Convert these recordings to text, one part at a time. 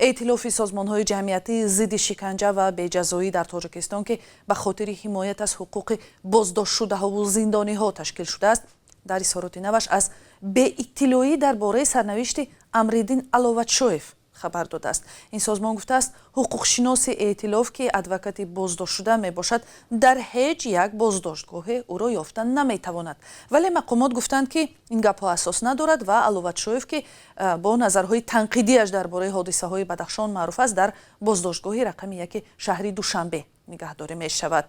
Эътилофи созмонҳои ҷамъиятии зидди шиканҷа ва беҷазоӣ дар Тоҷикистон, ки ба хотири ҳимоят аз ҳуқуқи боздоштшудаҳову зиндониҳо ташкил шудааст, дар изҳороти наваш аз беиттилоӣ дар бораи сарнавишти Амриддин Аловатшоев хабар додааст. Ин созмон гуфтааст, ҳуқуқшиноси эътилоф, ки адвокати боздоштшуда мебошад, дар ҳеҷ як боздоштгоҳе ӯро ёфта наметавонад. Вале мақомот гуфтанд, ки ин гапҳо асос надорад ва Аловатшоев, ки бо назарҳои танқидиаш дар бораи ҳодисаҳои Бадахшон маъруф аст, дар боздоштгоҳи рақами яки шаҳри Душанбе нигаҳдорӣ мешавад.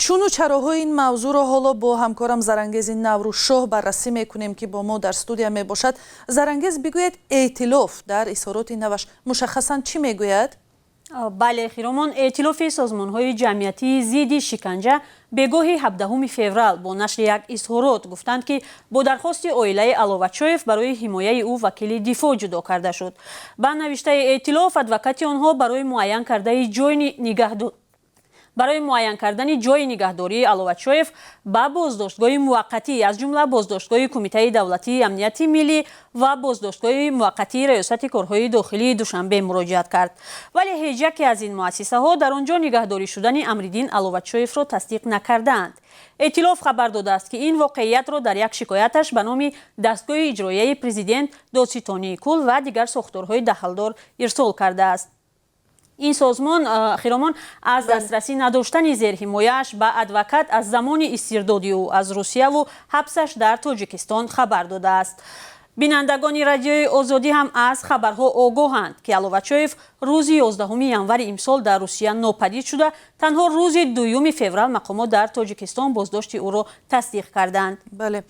Чуну чароҳои ин мавзӯъро ҳоло бо ҳамкорам Зарангези Наврӯзшоҳ баррасӣ мекунем, ки бо мо дар студия мебошад. Зарангез, бигӯед, эътилоф дар изҳороти наваш мушаххасан чӣ мегӯяд? Бале, Хиромон, эътилофи созмонҳои ҷамъиятии зидди шиканҷа бегоҳи 17 феврал бо нашри як изҳорот гуфтанд, ки бо дархости оилаи Аловатшоев барои ҳимояи ӯ вакили дифоъ ҷудо карда шуд. Ба навиштаи эътилоф, адвокати онҳо барои муайян кардани ҷойи нигаҳдории Аловатшоев ба боздоштгоҳи муваққатӣ, аз ҷумла боздоштгоҳи Кумитаи давлатии амнияти миллӣ ва боздоштгоҳи муваққатии Раёсати корҳои дохилии Душанбе муроҷиат кард. Вале ҳеҷ яке аз ин муассисаҳо дар он ҷо нигаҳдорӣ шудани Амриддин Аловатшоевро тасдиқ накардаанд. Эътилоф хабар додааст, ки ин воқеиятро дар як шикояташ ба номи дастгоҳи иҷроияи президент, додситонии кулл ва дигар сохторҳои дахлдор ирсол кардааст. Ин созмон, Хиромон, аз дастрасӣ надоштани зерҳимояаш ба адвокат аз замони истирдоди ӯ аз Русияву ҳабсаш дар Тоҷикистон хабар додааст. Бинандагони Радиои Озодӣ ҳам аз хабарҳо огоҳанд, ки Аловатшоев рӯзи 11 январи имсол дар Русия нопадид шуда, танҳо рӯзи 2 феврал мақомот дар Тоҷикистон боздошти ӯро тасдиқ карданд. Бале,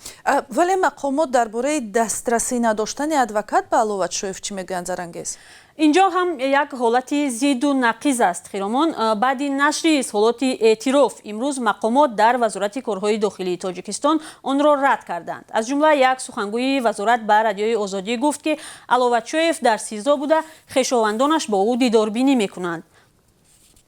вале мақомот дар бораи дастрасӣ надоштани адвокат ба Аловатшоев чӣ мегӯянд, Зарангез? Инҷо ҳам як ҳолати зидду нақиз аст, Хиромон. Баъди нашри изҳороти эътироф имрӯз мақомот дар Вазорати корҳои дохилии Тоҷикистон онро рад карданд. Аз ҷумла як сухангӯи вазорат ба Радиои Озодӣ гуфт, ки Аловатшоев дар СИЗО буда, хешовандонаш бо ӯ дидорбинӣ мекунанд.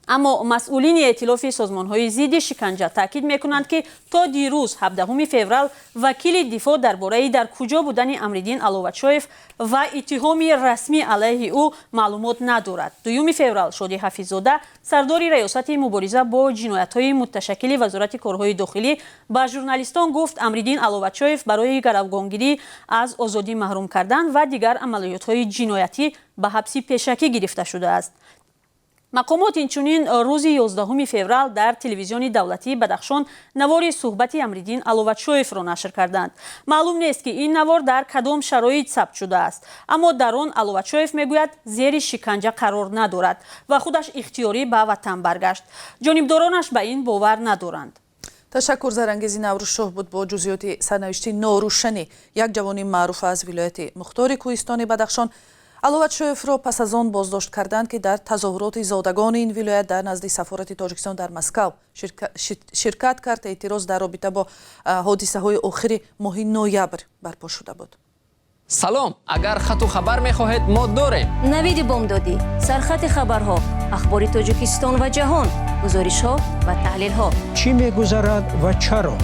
Аммо масъулини эътилофи созмонҳои зидди шиканҷа таъкид мекунанд, ки то дирӯз, 17 феврал, вакили дифоъ дар бораи дар куҷо будани Амриддин Аловатшоев ва иттиҳоми расмӣ алайҳи ӯ маълумот надорад. 2 феврал Шоди Ҳафиззода, сардори Раёсати мубориза бо ҷиноятҳои мутташаккили Вазорати корҳои дохилӣ, ба журналистон гуфт, Амриддин Аловатшоев барои гаравгонгирӣ, аз озодӣ маҳрум кардан ва дигар амалиётҳои ҷиноятӣ ба ҳабси пешакӣ гирифта шудааст. Мақомот инчунин рӯзи 11 феврал дар телевизиони давлатии Бадахшон навори суҳбати Амриддин Аловатшоевро нашр карданд. Маълум нест, ки ин навор дар кадом шароит сабт шудааст, аммо дар он Аловатшоев мегӯяд, зери шиканҷа қарор надорад ва худаш ихтиёрӣ ба ватан баргашт. Ҷонибдоронаш ба ин бовар надоранд. Ташаккур. Зарангези Наврӯзшоҳ буд бо ҷузъиёти сарнавишти норӯшани як ҷавони маъруф аз вилояти мухтори кӯҳистони Бадахшон. Аловатшоевро пас аз он боздошт карданд, ки дар тазоҳуроти зодагони ин вилоят дар назди сафорати Тоҷикистон дар Москав ширкат кард. Эътироз дар робита бо ҳодисаҳои охири моҳи ноябр барпо шуда буд. Салом, агар хату хабар мехоҳед, мо дорем. Навиди бомдодӣ, сархати хабарҳо, ахбори Тоҷикистон ва ҷаҳон, гузоришҳо ва таҳлилҳо. Чӣ мегузарад ва чаро?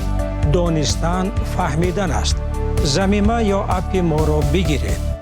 Донистан фаҳмидан аст. Замима ё аппи моро бигиред.